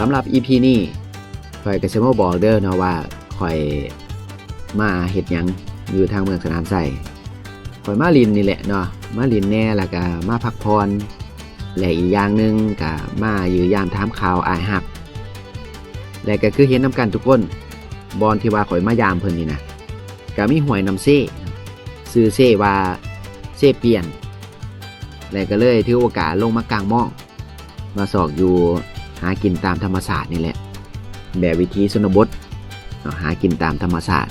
ສຳລັບອີພີນີ້ ຂ້ອຍກໍຊິມາບອກເດີເນາະວ່າ ຂ້ອຍມາເຮັດຫຍັງຢູ່ທາງເມືອງສະໜາມໄຊ. ຂ້ອຍມາຫຼິ້ນນີ້ແຫຼະເນາະ ມາຫຼິ້ນແດ່ ແລ້ວກໍມາພັກຜ່ອນ ແລະ ອີກຢ່າງໜຶ່ງກໍມາຢ້ຽມຢາມຖາມຂ່າວອ້າຍຮັກ ແລະ ກໍຄືເຫັນນຳກັນທຸກຄົນ ບ່ອນທີ່ວ່າຂ້ອຍມາຢາມເພິ່ນນີ້ນະ ກໍມີຫ້ວຍນ້ຳເຊ ຊື່ເຊວ່າເຊປ່ຽນ ແລະ ກໍເລີຍຖືໂອກາດລົງມາກາງມອງ ມາຊອກຢູ່ຫາກິນຕາມທຳມະຊາດນີ້ແຫຼະ ແບບວິຖີຊົນນະບົດເນາະ ຫາກິນຕາມທຳມະຊາດ.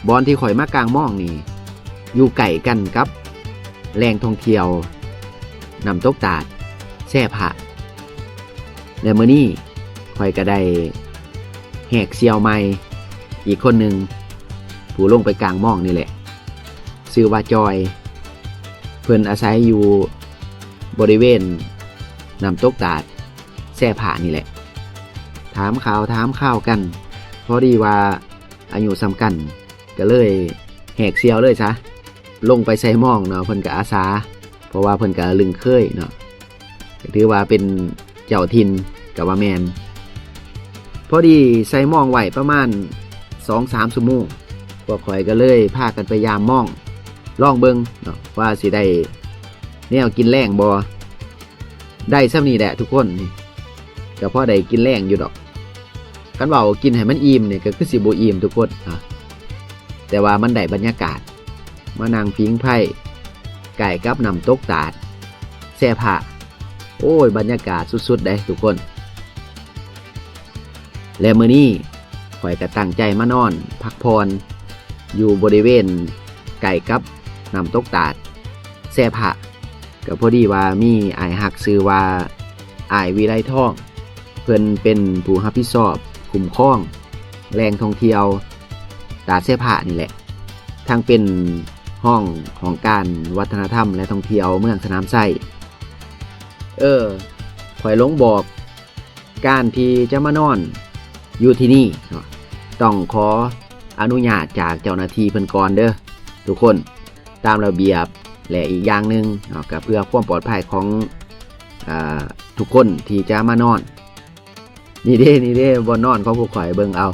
ບ່ອນທີ່ຂ້ອຍມາກາງມອງນີ້ ຢູ່ໃກ້ກັນກັບແຫຼ່ງທ່ອງທ່ຽວນ້ຳຕົກຕາດແຊ່ພະ ແລະ ມື້ນີ້ຂ້ອຍກໍໄດ້ແຫກສ່ຽວໃໝ່ອີກຄົນໜຶ່ງ ຜູ້ລົງໄປກາງມອງນີ້ແຫຼະ ຊື່ວ່າຈອຍ ເພິ່ນອາໄສຢູ່ບໍລິເວນນ້ຳຕົກຕາດແຊ່ພະນີ້ແຫຼະ ຖາມຂ່າວຖາມຄາວກັນ ພໍດີວ່າອາຍຸສ່ຳກັນ ກໍເລີຍແຫກສ່ຽວເລີຍຊະ ລົງໄປໃສ່ມອງເນາະ ເພິ່ນກໍອາສາ ເພາະວ່າເພິ່ນກໍລຶ້ງເຄີຍເນາະ ກໍຖືວ່າເປັນເຈົ້າຖິ່ນກໍວ່າແມ່ນ. ພໍດີໃສ່ມອງໄວ້ປະມານສອງສາມຊົ່ວໂມງ ພວກຂ້ອຍກໍເລີຍພາກັນໄປຢາມມອງ ລອງເບິ່ງເນາະ ວ່າຊິໄດ້ແນວກິນແລງບໍ່. ໄດ້ສ່ຳນີ້ແຫຼະທຸກຄົນ ກໍພໍໄດ້ກິນແລງຢູ່ດອກ. ຄັນເວົ້າກິນໃຫ້ມັນອີ່ມນີ້ ກໍຄືຊິບໍ່ອີ່ມທຸກຄົນເນາະ ແຕ່ວ່າມັນໄດ້ບັນຍາກາດ ມານັ່ງຜິງໄຟໃກ້ກັບນ້ຳຕົກຕາດແຊ່ພະ ໂອ້ຍ ບັນຍາກາດສຸດໆເດ້ທຸກຄົນ. ແລະ ມື້ນີ້ຂ້ອຍກໍຕັ້ງໃຈມານອນພັກຜ່ອນຢູ່ບໍລິເວນໃກ້ກັບນ້ຳຕົກຕາດແຊ່ພະ ກໍພໍດີວ່າມີອ້າຍຮັກຊື່ວ່າ ອ້າຍວິໄລທອງ ເພິ່ນເປັນຜູ້ຮັບຜິດຊອບຄຸ້ມຄອງແຫຼ່ງທ່ອງທ່ຽວຕາດແຊ່ພະນີ້ແຫຼະ ທັງເປັນຮອງຫ້ອງການວັດທະນະທຳ ແລະ ທ່ອງທ່ຽວເມືອງສະໜາມໄຊ. ເອີ ຂ້ອຍຫຼົງບອກ ການທີ່ຈະມານອນຢູ່ທີ່ນີ້ເນາະ ຕ້ອງຂໍອະນຸຍາດຈາກເຈົ້າໜ້າທີ່ເພິ່ນກ່ອນເດີທຸກຄົນ ຕາມລະບຽບ ແລະ ອີກຢ່າງໜຶ່ງເນາະ ກໍເພື່ອຄວາມປອດໄພຂອງ ອາ ທຸກຄົນທີ່ຈະມານອນ. ນີ້ເດ້ ນີ້ເດ້ ບ່ອນນອນຂອງພວກຂ້ອຍ ເບິ່ງເອົາ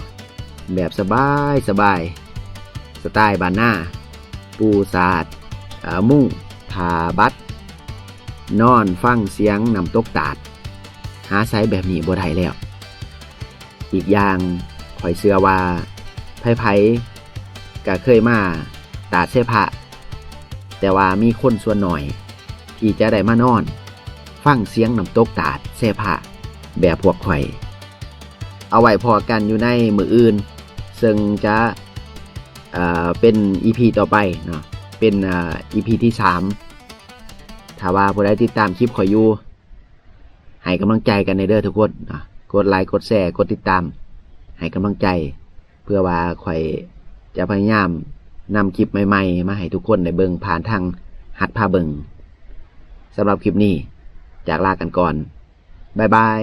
ແບບສະບາຍ ສະບາຍ ສະໄຕບ້ານນາ ປູສາດ ອາ ມຸ້ງ ຜ້າບັດ ນອນຟັງສຽງນ້ຳຕົກຕາດ ຫາໃສແບບນີ້ບໍ່ໄດ້ແລ້ວ. ອີກຢ່າງ ຂ້ອຍເຊື່ອວ່າໃຜໆກະເຄີຍມາຕາດແຊ່ພະ ແຕ່ວ່າມີຄົນສ່ວນໜ້ອຍທີ່ຈະໄດ້ມານອນຟັງສຽງນ້ຳຕົກຕາດແຊ່ພະແບບພວກຂ້ອຍ. ເອົາໄວ້ພໍ້ກັນຢູ່ໃນມື້ອື່ນ ເຊິ່ງຈະ ເປັນອີພີຕໍ່ໄປເນາະ ເປັນອີພີທີສາມ. ຖ້າວ່າຜູ້ໃດຕິດຕາມຄລິບຂ້ອຍຢູ່ ໃຫ້ກຳລັງໃຈກັນແດ່ເດີທຸກຄົນເນາະ ກົດໄລ ກົດແຊ ກົດຕິດຕາມ ໃຫ້ກຳລັງໃຈ ເພື່ອວ່າຂ້ອຍຈະພະຍາຍາມນຳຄລິບໃໝ່ໆມາໃຫ້ທຸກຄົນໄດ້ເບິ່ງຜ່ານທາງຮັດພາເບິ່ງ. ສຳລັບຄລິບນີ້ ຈາກລາກັນກ່ອນ ບາຍບາຍ.